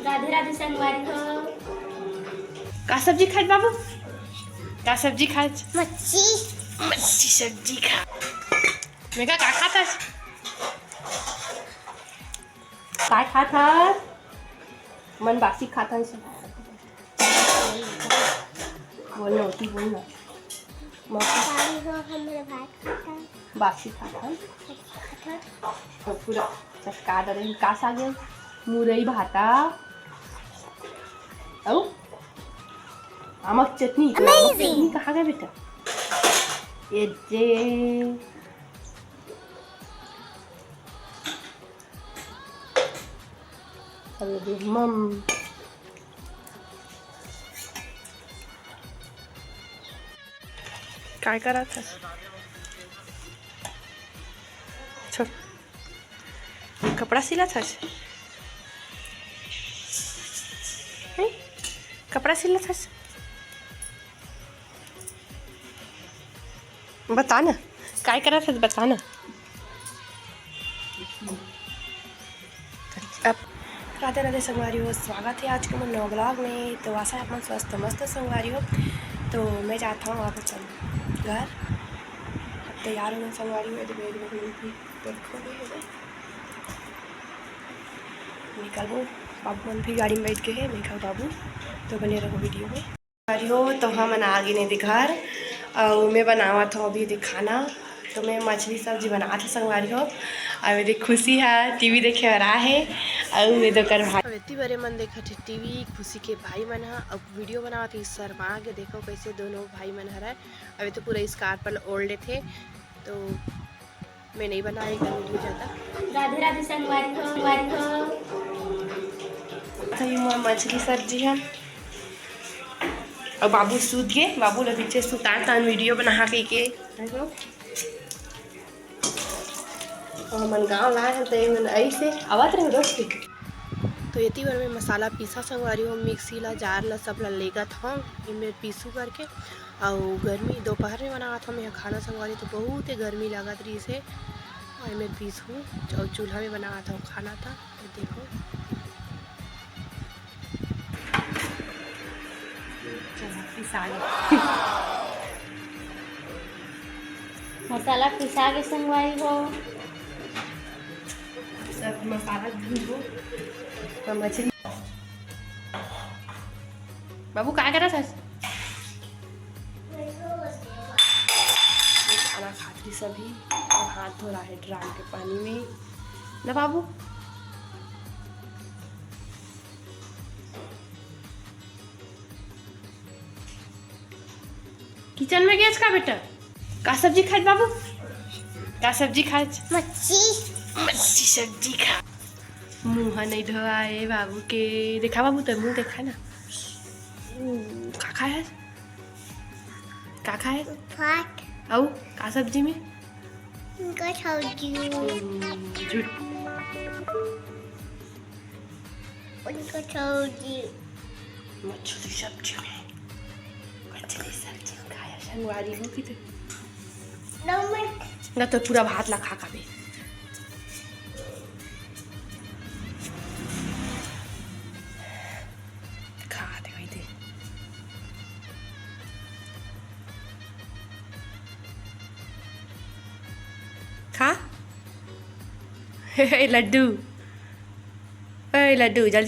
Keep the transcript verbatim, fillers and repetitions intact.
राधे राधे संगवारी हो। का सब्जी खाए बाबू? का सब्जी खाए? मच्छी। मच्छी सब्जी खा। मैं का, का खात हस? का खात हस? मन बासी खात हस। बोल ना, ओती बोल ना। मौसी। सारी हो हमरे भात खाता। बासी खाता। खाता। तो पूरा चटका डरे। का साग हे? मुरई भाता। अउ आमक चटनी। तो आमक Amazing। चटनी कहाँ गए बेटा? ये जे। अरे मम। काय करत हस? छोड़। कपड़ा सिलत हस? हैं? कपड़ा सिलत हस? बता ना, काय करत हस, बता ना। अब राधे राधे संगवारी हो, स्वागत हे आज के मोर नवा vlog में। तो आशा हे आप मन स्वस्थ मस्त संगवारी हो। तो मैं जात हूँ वापस अब घर। अब तैयार हो गए संगवारी हो, तो बैग में भी देखो भी हो गए। निकलबो, बाबू मन भी गाड़ी में बैठ गए हैं, मैं कहा बाबू, तो बने रहो वीडियो में। अरे हो, तो हमन आ गे ने दे घर, अउ मैं बनावत हूँ अभी दे खाना। तो मैं मछली सब्जी बनात हूँ संगवारी हो, अउ मेरी खुशी है टीवी देखे बर आ हे, अउ मैं दो कर भाई। अब इतनी बड़े मन देखत हे टीवी, खुशी के भाई मन ह अब वीडियो बनावत हे, शर्मा के देखो कैसे दोनों भाई मन हर। अभी तो पूरा scarf ल ओढ़ लेथे, तो मैं नहीं बनाए एकदम वीडियो ज़्यादा। राधे राधे संगवारी हो, संगवारी हो। तो ये मोर मछली सब्जी है। अउ बाबू सूत गे, बाबू ल पीछे सुताए तन वीडियो बना के, के। अउ हमन गाँव लाए हैं, तो ये मन ऐसे आवत रहे दोस्त। तो एती बर मैं मसाला पीसा संगवारी हो, मिक्सी ला, जार ला, सब ला लेगत हूँ, एमे पीसू करके। अउ गर्मी दोपहर में बनावत हूँ मैं खाना संगवारी, तो बहुत ही गर्मी लागत रहिस हे। अउ एमे पीसू अउ चूल्हा में बनावत हूँ खाना, था तो देखो। चला, पिसा गे। मसाला पिसा गे संगवारी हो। सब मसाला भून दो। और मछली। बाबू, का करत हस? खाना खात रही सभी और हाथ धो रहा है ड्राम के पानी में ना बाबू। किचन में गेस का बेटा? का सब्जी खाए बाबू? का सब्जी खाए? मच्छी। मच्छी सब्जी खा। मुँह नहीं धोआ है बाबू के। देखा बाबू, तो मुँह देखा ना। हम्म, का खाए है? का खाए? भात। अउ का सब्जी में? उनका सब्जी। हम्म, झूठ। उनका सब्जी। मछली सब्जी में। मछली सब्जी खाया संगवारी हो कि तो। नौ मिनट। ना तो पूरा भात ला खा का बे। खा दे भाई दे। खा। लड्डू। ए लड्डू, जल्दी